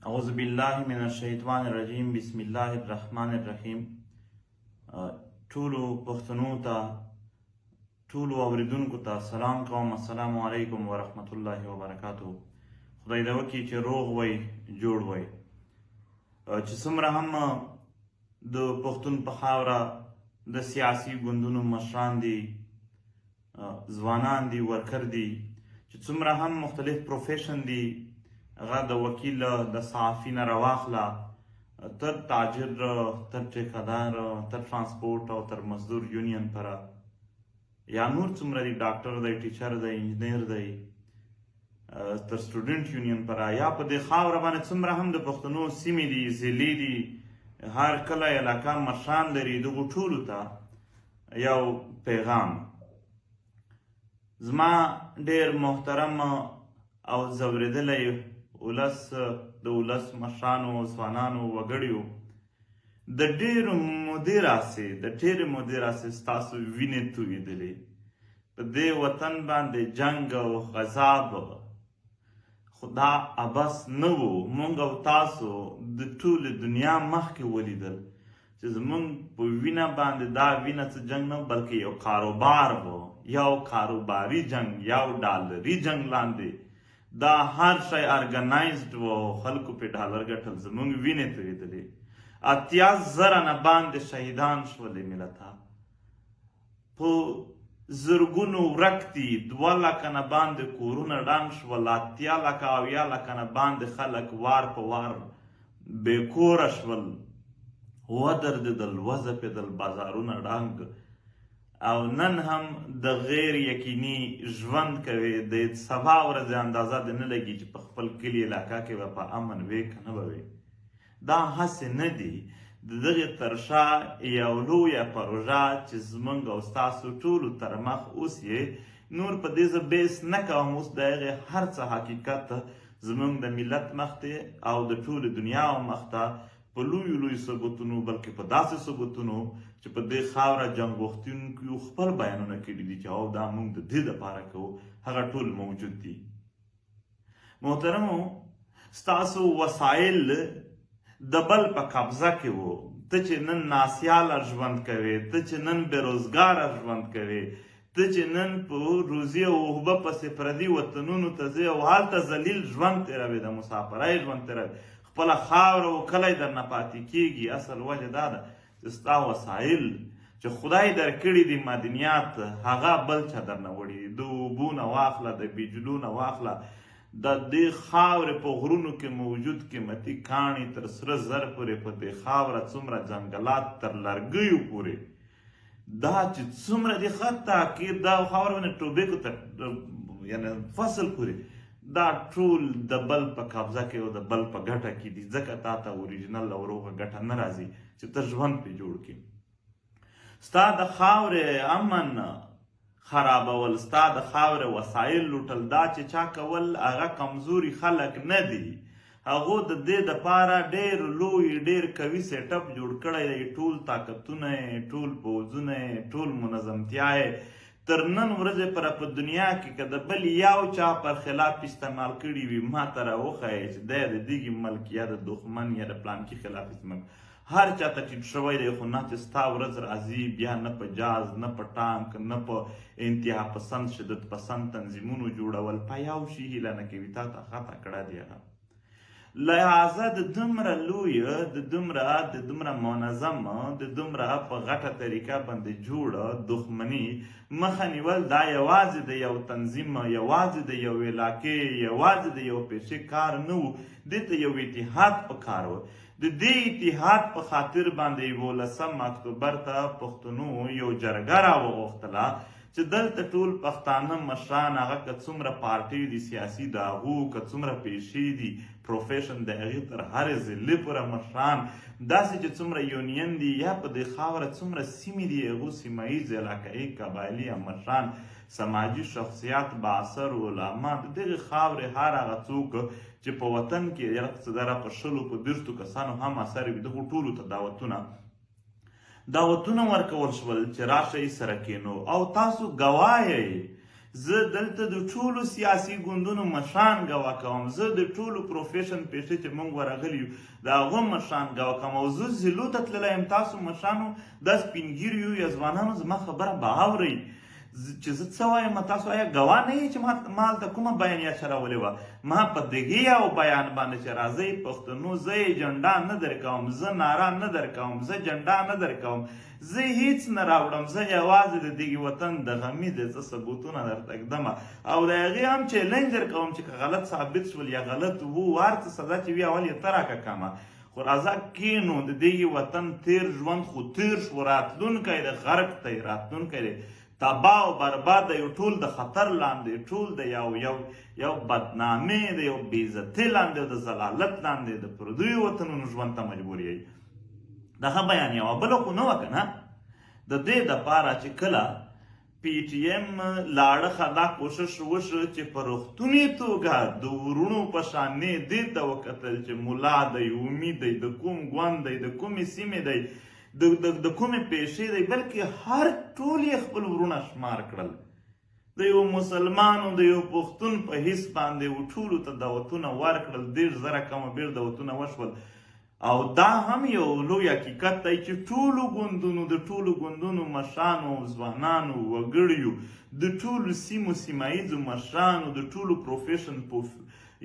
اعوذ بالله من الشیطان الرجیم، بسم الله الرحمن الرحیم. ټولو پښتنو ته، ټولو اوریدونکو ته سلام کوم. السلام علیکم ورحمت الله وبرکاته. خدای دې وکړي چې روغ وئ، جوړ وئ. چې څومره هم د پښتون په خاوره د سیاسي ګوندونو مشران دي، ځوانان دي، ورکر دي، چې څومره هم مختلف پروفیشن دي، هغه د وکیل، د صحافي نه راواخله تر تاجر، تر ټیکهدار، تر ترانسپورت او تر مزدور یونین پر یا نور څومره دي، ډاکټر دی، ټیچر دی، انجنیر دی، تر سټوډنټ یونین پر یا په دې خاوره باندې څومره هم د پښتنو سیمې دي، ضلعې دي، هر کله علاقه مشران لري، دغو ټولو ته یو پیغام. زما ډیر محترم او ځورېدلی ولس، د ولس مشرانو، ځوانانو، وګړیو، د ډېرو مودې راسې، د ډېرې مودې راسې ستاسو وینې تویېدلې په دې وطن باندې. جنګ او غذاب خو دا عبث نه وو. مونږ او تاسو د ټولې دنیا مخکې ولیدل چې زمونږ په وینه باندې دا وینه څه جنګ نه، بلکې یو کاروبار وو، یو کاروباري جنګ، یو ډالري جنګ لاندې دا هر شی ارګنایزډ وو. خلکو په ډالر ګټل، زمونږ وینې تویېدلې، 80,000 نه باندې شهیدان شولې، ملته په زرګونو ورک دي، 2 لکه نه باندې کورونه ړنګ شول، 80 لکه، 70 لکه نه باندې خلک وار په وار بې کوره شول، ودردېدل، وځپېدل، بازارونه ړنګ، او نن هم د غیر یقیني ژوند کوي. د سبا ورځې اندازه دې نه لګي چې په خپل کلي علاقه کې به په امن وې که نه به وې. دا هسې نه دي، د دغې تر شا یو لویه پروژه چې زمونږ او ستاسو ټولو تر مخ اوس یې نور په دې زه بحث نه کوم. اوس د هغې هر څه حقیقت زمونږ د ملت مخ ته او د ټولې دنیا مخ ته په لویو لویو ثبوتونو، بلکې په داسې ثبوتونو چې په دې خاوره جنګ غوښتونکیو خپل بیانونه کړي دي چې او دا موږ د دې دپاره کوو، هغه ټول موجود دي. محترمو، ستاسو وسایل د بل په قبضه کې وو. ته چې نن ناسیاله ژوند کوې، ته چې نن بېروزګاره ژوند کوې، ته چې نن په روزي او اوبه پسې پردي وطنونو ته ځې او هلته ذلیل ژوند تېروې، د مسافرۍ ژوند تېروې، خپله خاوره او کلی درنه پاتې کېږي، اصل وجه دا ده چې ستا وسایل چې خدای درکړي دي، معدنیات، هغه بل چا درنه وړي دي. د اوبو نه واخله، د بجلو نه واخله، د دې خاورې په غرونو کې موجود قیمتي کاڼي تر سره زر پورې، په دې خاوره څومره ځنګلات تر لرګیو پورې، دا چې څومره دي، حتی کې دا خاوره باندې ټوبیکو ته، یعنی فصل پورې، دا ټول د بل په قبضه کې او د بل په ګټه کې دي. ځکه تا ته اوریجنل او روغه ګټه نه راځي چې ته ژوند پې جوړ کړې. ستا د خاورې امن خرابول، ستا د خاورې وسایل لوټل، دا چې چا کول هغه کمزوري خلک نه دي. هغو د دې دپاره ډېر لوی، ډېر قوي سیټ اپ جوړ کړی دی. ټول طاقتونه یې، ټول پوځونه یې، ټول منظمتیا یې تر نن ورځې پر په دنیا کې که د بل یو چا پر خلاف استعمال کړي وي، ما ته راوښیې چې دی د دغې ملک یا د دښمن یا د پلانکي خلاف استعمال. هر چا ته ټیټ شوی دی، خو نه چې ستا ورځ راځي بیا نه په جاز، نه په ټانک، نه په انتها پسند، شدت پسند تنظیمونو جوړول، په یو شي هیله نه کوي. تا ته ښه تکړه دی هغه. لہذا د دومره لوی، د دومره منظم، د دومره په غټه طریقه باندې جوړ دښمنی مخه نیول دا یوازې د یو تنظیم، یوازې د یو علاقې، یوازې د یو پیشې کار نه و. دې ته یو اتحاد په کار و. د دې اتحاد په خاطر باندې 11 اکتوبر ته پښتنو یو جرګه راوغوښتله چې دلته ټول پښتانه مشران، هغه که څومره پارټۍ دي سیاسي د هغو، که څومره پیشې دي، پروفیشن د هغې، تر هرې ضلعې پورې مشران، داسې چې څومره یونین دي یا په دې خاوره څومره سیمې دي، هغو سیمه ییز، علاقایي، قبایلي مشران، سماجي شخصیات، بااثر علما، د دغې خاورې هر هغه څوک چې په وطن کې یو څه دره په 20، په 30 کسانو هم اثر وي، دغو ټولو ته دعوتونه ورکول شول چې راشئ سره کینو. او تاسو ګواه یئ زه دلته د ټولو سیاسي ګوندونو مشران ګواه کوم، زه د ټولو پروفیشن پیشې چې مونږ ورغلي یو د هغو مشران ګواه کوم، او زه ضلعو ته تللی یم. تاسو مشرانو، دا سپینږیریو یا ځوانانو، زما خبره به اورئ چې زه څه وایم. تاسو آیا ګواه نه یئ چې ما هلته کومه بیانیه چلولې وه؟ ما په دغې یو بیان باندې چې راځئ پښتنو، زه ایجنډا نه درکوم، زه نعره نه درکوم، زه جنډا نه درکوم، زه هیڅ نه راوړم، زه یوازې د دغې وطن د غمي د څه ثبوتونه درته ږدم او د هغې هم چیلنج درکوم چې که غلط ثابت شول یا غلط وو، هر څه سزا چې وي اول یې ته راکه کمه. خو راځه کینو، د دغې وطن تیر ژوند خو تیر شو، راتلونکی د غرق دی، راتلونکی دی تباه او برباد دی، ټول د خطر لاندې، ټول د یو یو یو بدنامې، د یو بېعزتۍ لاندې او د ذلالت لاندې د پردیو وطنونو ژوند ته مجبور یئ. دغه بیان یوه بله خو نه وه که نه. د دې دپاره چې کله پي ټي ایم له اړخه دا کوشش وشو چې په رښتونې توګه د وروڼو په شان نه دې ته وکتل چې ملا دی، امي دی، د کوم ګوند دی، د کومې سیمې دی، د کومې پیشې دی، بلکې هر ټول یې خپل وروڼه شمار کړل، د یو مسلمان او د یو پښتون په حیث باندې و ټولو ته دعوتونه ورکړل. 30,000 کم بیر دعوتونه وشول. او دا هم یو لوی حقیقت دی چې ټولو ګوندونو، د ټولو ګوندونو مشرانو، ځوانانو، وګړیو، د ټولو سیمو سیمه ییزو مشرانو، د ټولو پروفیشن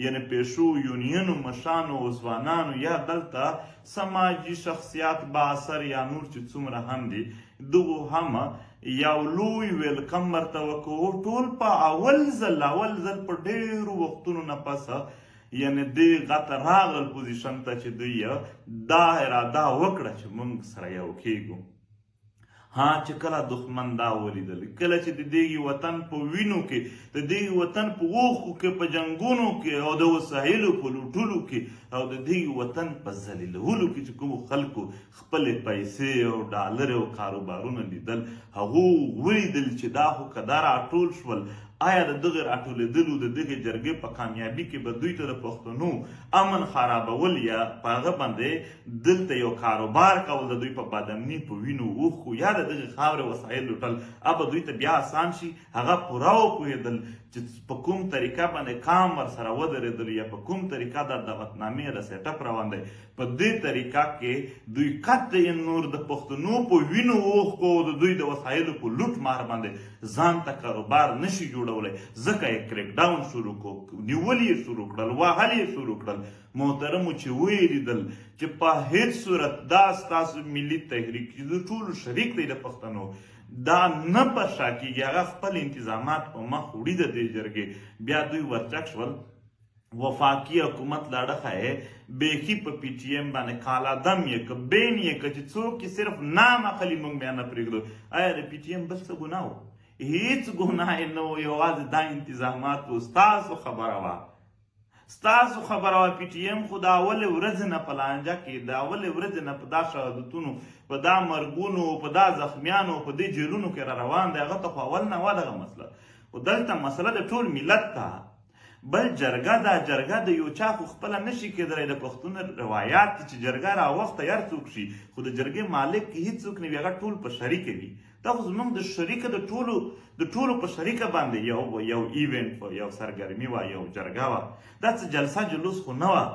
یعنی پیشو یونینو مشرانو او ځوانانو، یا دلته سماجي شخصیات بااثر یا نور چې څومره هم دي، دغو هم یو لوی ویلکم ورته وکړو. ټول په اول ځل، اول ځل په ډېرو وختونو نه پس یعنی دې غته راغلل پوزیشن ته چې دوی دا اراده وکړه چې مونږ سره یو کېږو. ها، چې کله دښمن دا ولیدل، کله چې د دې وطن په وینو کې، د دې وطن په اوښکو کې، په جنګونو کې او د وسایلو په لوټلو کې او د دې وطن په ذلیلولو کې چې کومو خلکو خپلې پیسې او ډالر او کاروبارونه لیدل، هغو ولیدل چې دا خو که دا راټول شول، آیا د دغه راټولېدلو، د دغې جرګې په کامیابي کې به دوی ته د پښتنو امن خرابول یا په هغه باندې دلته یو کاروبار کول، د دوی په بدامني، په وینو، اوښکو یا د دغې خاورې وسایل لوټل به دوی ته بیا اسان شي؟ هغه پوره وپوهېدل چې په کوم طریقه باندې قام ورسره ودرېدل یا په کوم طریقه دا دعوتنامې د سیټ اپ روان دی. په دې طریقه کې دوی قطعا نور د پښتنو په وینو، اوښکو، د دوی د وسایلو په لوټ مار باندې ځان ته کاروبار نشي جوړولی، ځکه یې کریک ډاون شروع کړو، نیول یې شروع کړل، وهل یې شروع کړل. محترمو، چې ویې لیدل چې په هیڅ صورت دا ستاسو ملي تحریک چې د ټولو شریک دی د پښتنو، دا نه په شا کېږي، هغه خپل انتظامات په مخ وړي د دې جرګې، بیا دوی ورچک شول. وفاقي حکومت له اړخه یې بیخي په پي ټي ایم باندې کالعدم یې که بین یې که چې څوک یې صرف نام اخلي موږ بیا نه پرېږدو. آیا د پي ټي ایم بل څه ګناه و؟ هیڅ ګناه یې نه و، یوازې دا انتظامات وو. ستاسو خبره وه، ستاسو خبره وه. پي ټي ایم خو د اولې ورځې نه په لانجه کې، د اولې ورځې نه په دا شهادتونو، په دا مرګونو، په دا زخمیانو، په دې جیلونو کې را روان دی. هغه ته خو اول نه وه دغه مسله، خو دلته مسله د ټول ملت ته. بل جرګه ده، جرګه د یو چا خو خپله نشي کېدلی. د پښتون روایات دي چې جرګه راوخته هر څوک شي، خو د جرګې مالک هیڅوک نه وي، هغه ټول په شریکه وي. دا خو زمونږ د شریکه د ټولو په شریکه باندې یو یو ایونټ و، یو سرګرمي وه، یو جرګه وه، دا څه جلسه جلوس خو نه وه.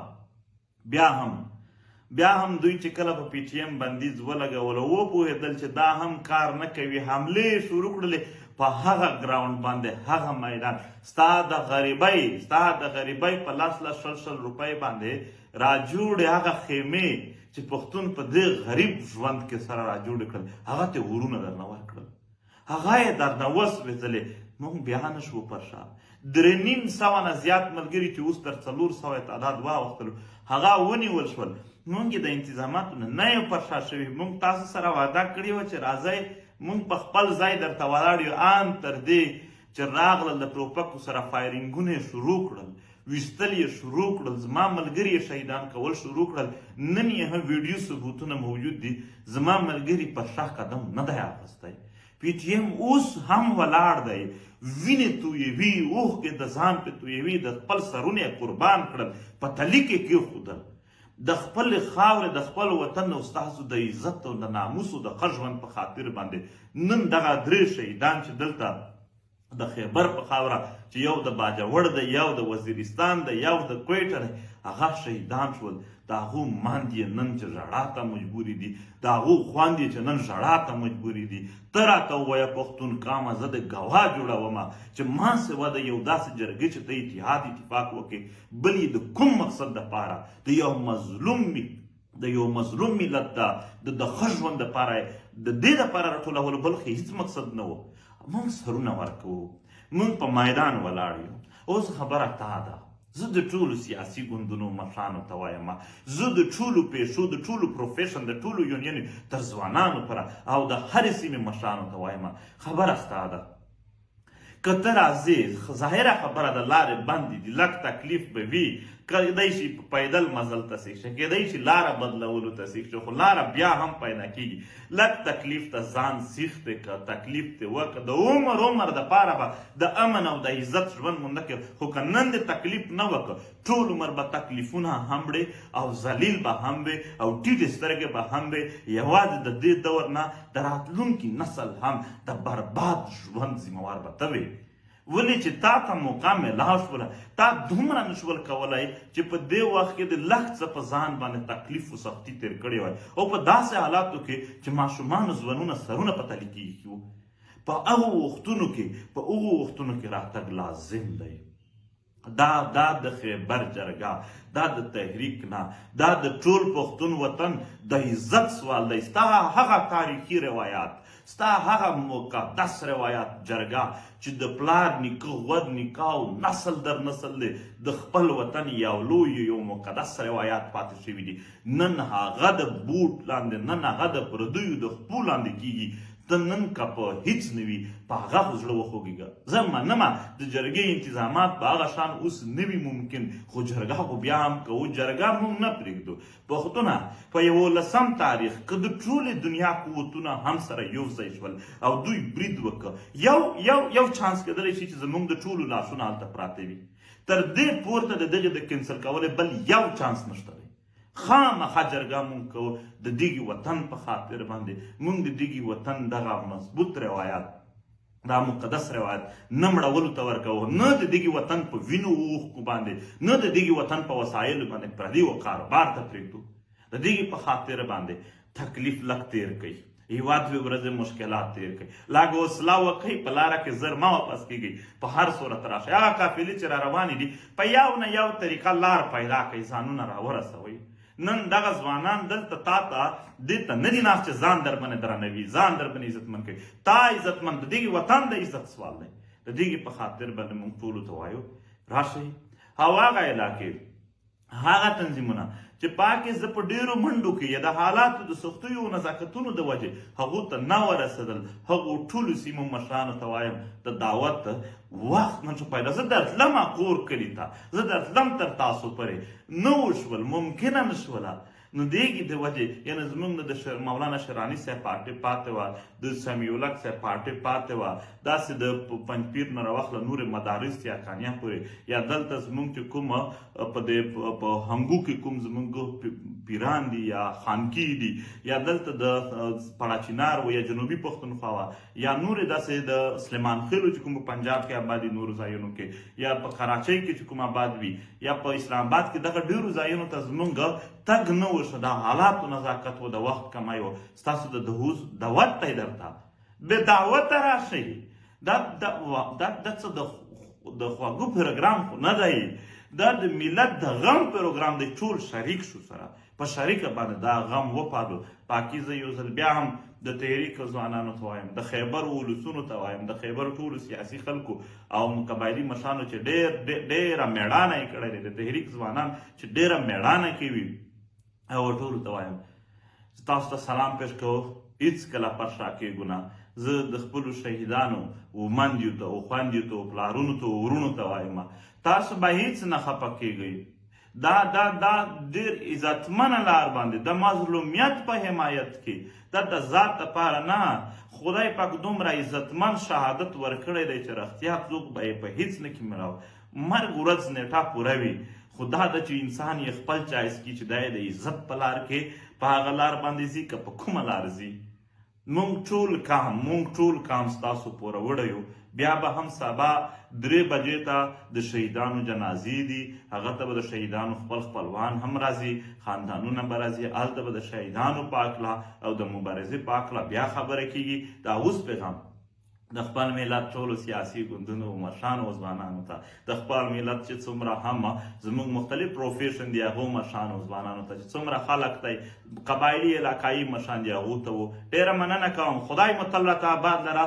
بیا هم دوی چې کله په پي ټي ایم بندیز ولګولو، وپوهېدل چې دا هم کار نه کوي، حملې شروع کړلې په هغه ګراوند باندې، هغه میدان. ستا د غریبۍ په لس لس شل شل روپۍ باندې راجوړې هغه خیمې چې پښتون په دې غریب ژوند کې سره راجوړې کړل، هغه ته ورونه درنه ورکړل، هغه یې درنه وسوځلې. موږ بیا نه شو پر شا. 350 نه زیات ملګري چې اوس تر 400 تعداد واوښتلو، هغه ونیول شول. موږ د انتظاماتو نه نه یو پر شا شوي. موږ تاسو سره وعده کړې وه چې راځئ، موږ په خپل ځای درته ولاړ یو. ان تر دې چې راغلل د ټوپکو سره فایرینګونه یې شروع کړل، ویشتل یې شروع کړل، زما ملګري یې شهیدان کول شروع کړل. نن یې هم ویډیو ثبوتونه موجود دي. زما ملګري پر شا قدم نه دی اخیستی. پي ټي ایم اوس هم ولاړ دی، وینې تویوي، اوښکې د ځان په تویوي، د خپل سرونه یې قربان کړل، په تلي کې کېښودل د خپل خاورې، د خپل وطن او ستاسو د عزت او د ناموس او د ښه ژوند په خاطر باندې. نن دغه درې شهیدان چې دلته د خیبر په خاوره چې یو د باجوړ دی، یو د وزیرستان دی، یو د کویټه دی، هغه شهیدان شول. د هغو مند یې نن چې ژړا ته مجبورې دي، د هغو خوند یې چې نن ژړا ته مجبورې دي. ته راته ووایه پښتون قامه، زه د ګواه جوړوم چې ما سوا د یو داسې جرګې چې ته اتحاد اتفاق وکړې، بل یې د کوم مقصد دپاره د یو مظلوم د یو مظلوم ملت د د د ښه ژوند دپاره د دې دپاره راټولولو بل خو هیڅ مقصد نه و. موږ سرونه ورکوو، موږ په میدان ولاړ یو. اوس خبره تا ده. زه د ټولو سیاسي ګوندونو مشرانو ته وایم، زه د ټولو پیشو، د ټولو پروفیشن، د ټولو یونین تر ځوانانو پر او د هرې سیمې مشرانو ته وایم، خبره ستا ده. که ته راځې، ظاهره خبره ده لارې بندې دي، لږ تکلیف به وي، کېدای شي په پیدل مزل ته سیخ شي، کېدای شي لاره بدلولو ته سیخ شي، خو لاره بیا هم پیدا کېږي. لږ تکلیف ته ځان سیخ دی که تکلیف دې وکړه، د عمر عمر دپاره به د امن او د عزت ژوند مونده کوې، خو که نن دې تکلیف نه وکړ، ټول عمر به تکلیفونه هم وړې او ذلیل به هم وې او ټیټې سترګې به هم وې، یوازې د دې دور نه د راتلونکي نسل هم د برباد ژوند ذمه وار به ته وې. ولې چې تا ته موقع ملاو شوله، تا دومره نشول کولای چې په دې وخت کې د لږ څه په ځان باندې تکلیف او سختی تیر کړی وای، او په داسې حالاتو کې چې ماشومانو ځوانونه سرونه په تلي کې ایښي وو، په هغو وختونو کې په هغو وختونو کې راتګ لازم دی. دا دا د خیبر جرګه، دا د تحریک نه، دا د ټول پښتون وطن د عزت سوال دی. ستا هغه تاریخي روایات، ستا هغه مقدس روایات جرګه چې د پلار نیکه، غوږ نیکه او نسل در نسل دی د خپل وطن یو لوی یو مقدس روایات پاتې شوي دي، نن هغه د بوټ لاندې، نن هغه د پردیو د خپو لاندې کیږي. ته نن که په هیڅ نه وي، په هغه خو زړه وخوږیږه. زه منم د جرګې انتظامات به هغه شان اوس نه وي ممکن، خو جرګه خو بیا هم کوو، جرګه موږ نه پرېږدو. پښتونه په یوولسم تاریخ که د ټولې دنیا قوتونه هم سره یو ځای شول او دوی برید وکړ، یو یو یو چانس کېدلی شي چې زموږ د ټولو لاسونه هلته پراته وي. تر دې پورته د دغې د کینسل کولو بل یو چانس نشته دی. خامخا جرګه مونږ کوو د دغې وطن په خاطر باندې. مونږ د دغې وطن دغه مضبوط روایت، دا مقدس روایت نه مړولو ته ورکوو، نه د دغې وطن په وینو اوښکو باندې، نه د دغې وطن په وسایلو باندې پردي و کاروبار ته پرېږدو. د دغې په خاطر باندې تکلیف لږ تیر کړئ، یوه دوې ورځې مشکلات تیر کړئ، لږ حوصله وکړئ، په لاره کې زر مه واپس کېږئ، په هر صورت راشئ. هغه قافلې چې را روانې دي، په یو نه یو طریقه لار پیدا کړئ، ځانونه راورسوئ. نن دغه ځوانان دلته تا ته دې ته نه دي ناست چې ځان در باندې درنوي، ځان در باندې عزتمن کوي. تا عزتمن د دغې وطن د عزت سوال دی. د دغې په خاطر باندې موږ ټولو ته وایو راشئ. او هغه علاقې، هغه تنظیمونه چې پاکې زه په ډیرو منډو کې یا د حالاتو د سختیو او نزاکتونو د وجې هغو ته نه ورسېدل، هغو ټولو سیمو مشرانو ته وایم د دعوت وخت نن شو پیدا. زه درتلم کور کلي ته، زه درتلم تر تاسو پورې، نه وشول، ممکنه نه شوله. نو دیګي د وجې یعنی زمونږ نه د مولانا شرانی صاحب پارټي پاتې وه، د سمیع الحق صاحب پارټي پاتې وه، داسې د پنجپیر نه راواخله نورې مدارس یا کانیا پورې، یا دلته زمونږ چې کوم په دې په هنګو کې کوم زمونږ پیران دي یا خانکی دي، یا دلته د پړاچینار و یا جنوبي پښتونخوا وه، یا نورې داسې د سلیمان خېلو چې کوم په پنجاب کې آباد دي، نورو ځایونو کې، یا په کراچۍ کې چې کوم آباد وي، یا په اسلام آباد کې، دغه ډېرو ځایونو ته زمونږ تګ نه وشو. د حالاتو نزاکت و، د وخت کمی و. ستاسو د دهوز دعوت دی، درته بې دعوته راشئ. دا دا دا دا څه د خواږو پروګرام خو نه دی، دا د ملت د غم پروګرام دی. ټول شریک شو، سره په شریکه باندې دا غم وپالو. پاکي زه یو ځل بیا هم د تحریک ځوانانو ته وایم، د خیبر ولسونو ته وایم، د خیبر ټولو سیاسي خلکو او قبایلي مشرانو چې ډېر ډېره مېړانه یې کړې ده، د تحریک ځوانان چې ډېره مېړانه کوي، او ټولو ته وایم تاسو ته سلام پیش کوو. هیڅکله پر شا کېږو نه. زه د خپلو شهیدانو و مندیو ته او خوندیو ته او پلارونو ته او وروڼو ته وایم، تاسو به هیڅ نه خفه کېږئ. دا دا دا ډیر عزتمنه لار باندې د مظلومیت په حمایت کې، دا د ذات لپاره نه، خدای پاک دومره عزتمن شهادت ورکړی دی چې رښتیا څوک به یې په هیڅ نه کې ملاو. مرګ ورځ نیټه پوره وي، خو دا ده چې انسان یې خپل چایس کی چې دا د عزت په لار کې په هغه لار باندې ځي که په کومه لار ځي. مونږ ټول کام، مونږ ټول کام ستاسو پوروړی یو. بیا به هم سبا درې بجې ته د شهیدانو جنازې دي، هغه ته به د شهیدانو خپل خپلوان هم راځي، خاندانونه به راځي، هلته به د شهیدانو په هکله او د مبارزې په هکله بیا خبره کیږي. دا اوس پیغام د خپل ملت ټولو سیاسي ګوندونو او مشرانو او ځوانانو ته، د خپل ملت چې څومره هم زموږ مختلف پروفیشن دي هغو مشرانو او ځوانانو ته، چې څومره خلک دی قبایلي علاقایي مشران دي هغو ته وو، ډېره مننه کوم. خدای مو تل راته آباد لره.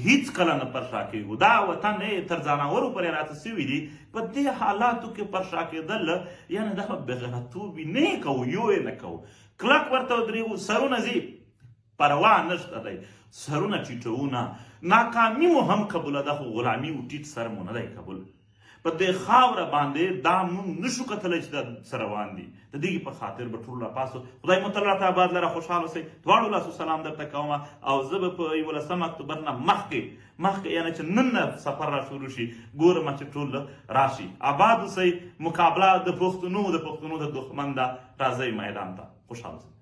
هیڅ کله نه پر شا کېږو. دا وطن تر ځاناورو پورې راته سوي دي، په دې حالاتو کې پر شا کېدل یعنې دا به بېغیرتوب وي. نه یې کوو، یو یې نه کوو، کلک ورته ودرېږو. سرونه ځي پروا نشته دی، سرونه ټیټوو نه. ناکامي مو هم قبوله ده، خو غلامي او ټیټ سر مو نه دی قبول. په دې خاوره باندې دا مونږ نشو کتلی چې دا څه روان دي. د دې په خاطر به ټول راپاسو. خدای مو تل راته آباد لره، خوشحاله اوسئ. دواړو لاسو سلام درته کوم او زه به په 11 اکتوبر نه مخکې مخکې، یعنې چې نن نه سفر را شروع شي، ګورم چې ټول راشي. آباد اوسئ. مقابله د پښتنو د پښتنو د دښمن ده، راځئ میدان ته. خوشحاله اوسئ.